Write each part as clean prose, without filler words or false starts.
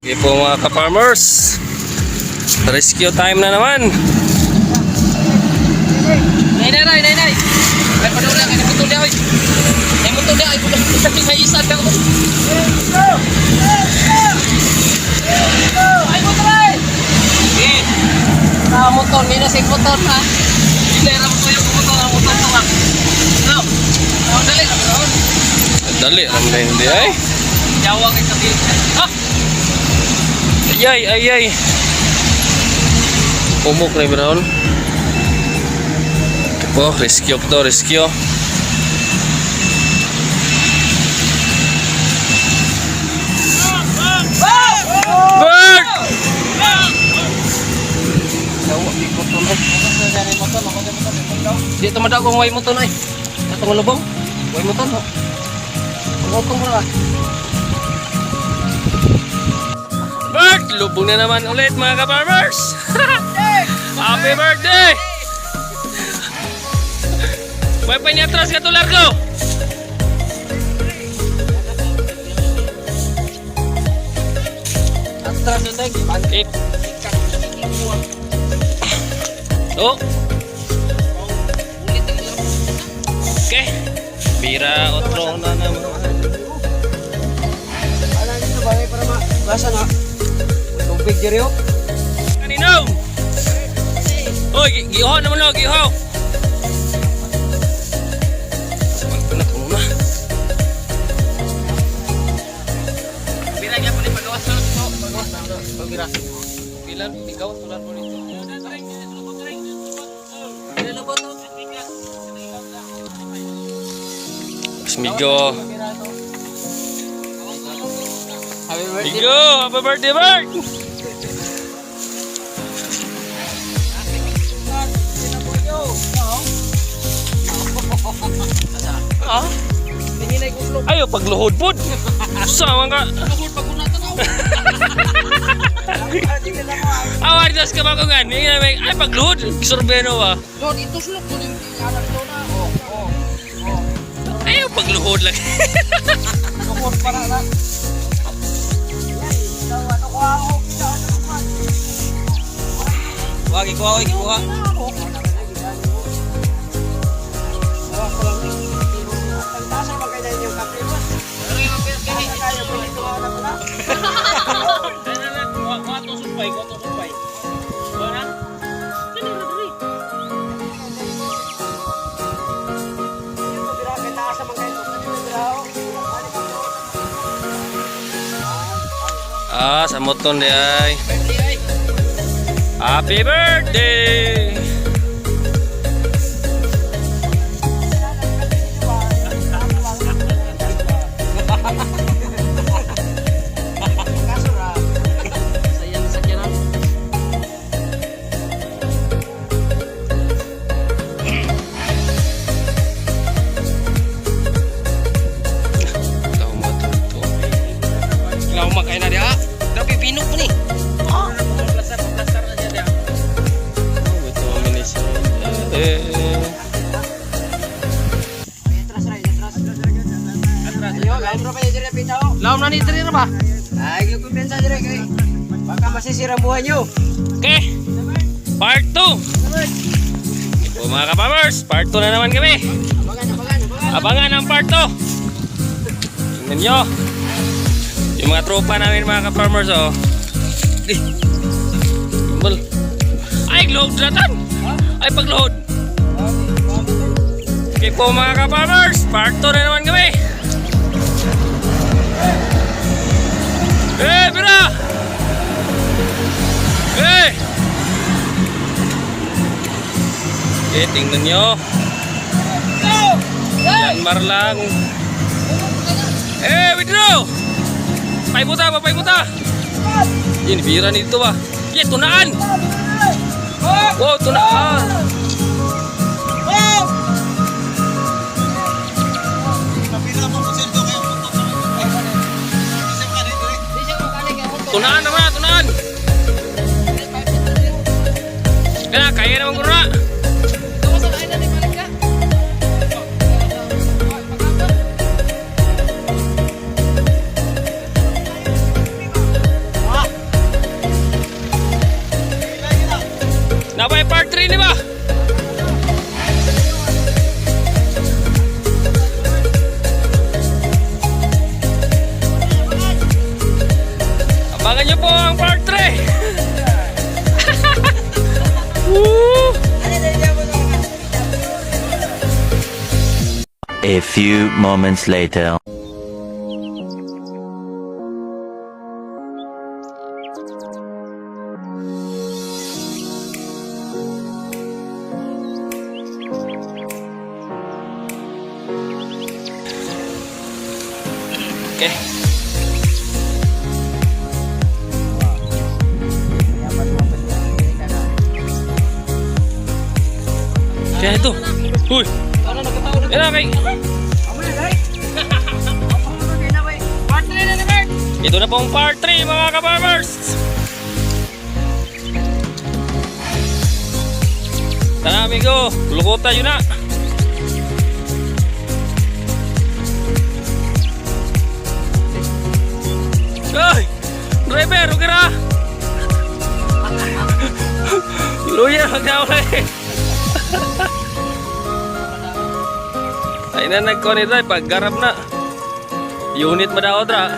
Okay po, mga ka-farmers. Rescue time na naman. Nay, nay, nay, nay, nay. Ay, padula, kay putol niya, oy. Ay, putol niya, ay, putol sa may isa ka. Ay, putol, ay. Eh, ah, motor, may nasa motor na. Hindi na mo yung motor, ang motor to, ah. No. Oh, dali, dali. Dali, alam na hindi ay. Jawa kay kabil. Ah, Ayay, ayay. Pumok na brown. Ito po, rescue po to, rescue. Bird! Jawa kay motor, ay. Di ito madag ang way motor ay. Atong lubong. Way motor. Ang mo na. Bird! Lubong na naman ulit, mga ka-farmers! Happy birthday! May panyatras ka to largo! Atras na tayo. Eh. Oh. Okay. Bira, otro na naman. Ano dito ba para ma basa na? Tubig diri oh. Kanino? Oy, giho naman oh, giho. Ito na, puno na. Bira niya pa ni pagawas na ito. Pagawas na. Pagira. Bilan ikaw tulan mo nito. Migo. Happy birthday. Migo, happy birthday, Bert! Ah? Tingin ay kuslo. Ayo, pagluhod pod. Sama ka. Luhod pag una tanaw. Awar das ka bakungan. Ay, pagluhod. Sorbeno ba? Lord, ito sulok ko ning anak ko na. Oh, oh. Oh. Ayaw, pagluhod lang. Luhod para na. Wag ikuha, wag ikuha. Tasa ba kayo yung kape mo? Kaya pwede tumawa na pala. Ito bira kay taas man kayo. Bira oh. Ah, sa moton di ay. Happy birthday! Kaso ra. Sayang sakyanan. Ikaw matuto. Kailangan makain na diha. Grabe binog mo ni. Ah, plastar, plastar na siya diha. Oh, ito ang minis. Eh. Atras ra, atras. Atras. Ayo, lain ra pa diri pitaw. Laom na ni diri ra ba? Ay, kumpiyansa diri kay. Baka masisira ang buhay niyo. Okay. Part 2. Ito mga ka-farmers, part 2 na naman kami. Abangan, abangan, abangan. Abangan ang part 2. Tingnan nyo. Yung mga tropa namin, mga ka-farmers, oh. Eh. Timbal. Ay, gluhod na tan. Ay, pagluhod. Okay po, mga ka-farmers, part 2 na naman kami. Eh, bira! Eh! Okay, tingnan nyo. Myanmar lang. Eh, withdraw! Paibuta, papaibuta! Yun, bira nito ba? Yeah, tunaan! Wow, tunaan! Tunaan naman, tunaan! Kaya, kaya naman ko na! A few moments later. Okay. Kaya ito. Uy. Ano nagkataon na? Yan na kay. Part 3 na ni Bert. Ito na pong part 3, mga ka-farmers. Tara, amigo, lukot tayo na. Ay! Driver, okay ra! Luya, magdawala eh. Ay na nagkuha ni drive, paggarap na. Unit mo daw, dra.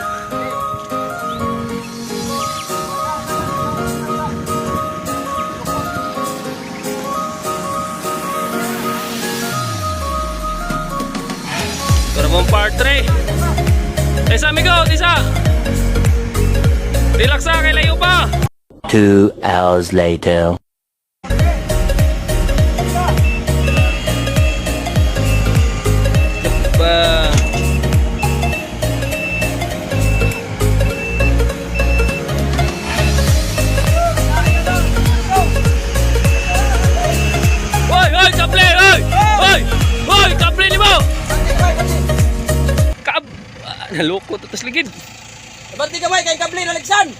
Ito na pong part 3. Isa, amigo, isa! Relax na, kay layo pa! 2 hours later. Pa. Hoy, hoy, kable, hoy! Hoy! Hoy, kable ni mo! Kab... Ah, naloko to tas ligid. Ba't di kamay kay kable na Alexan?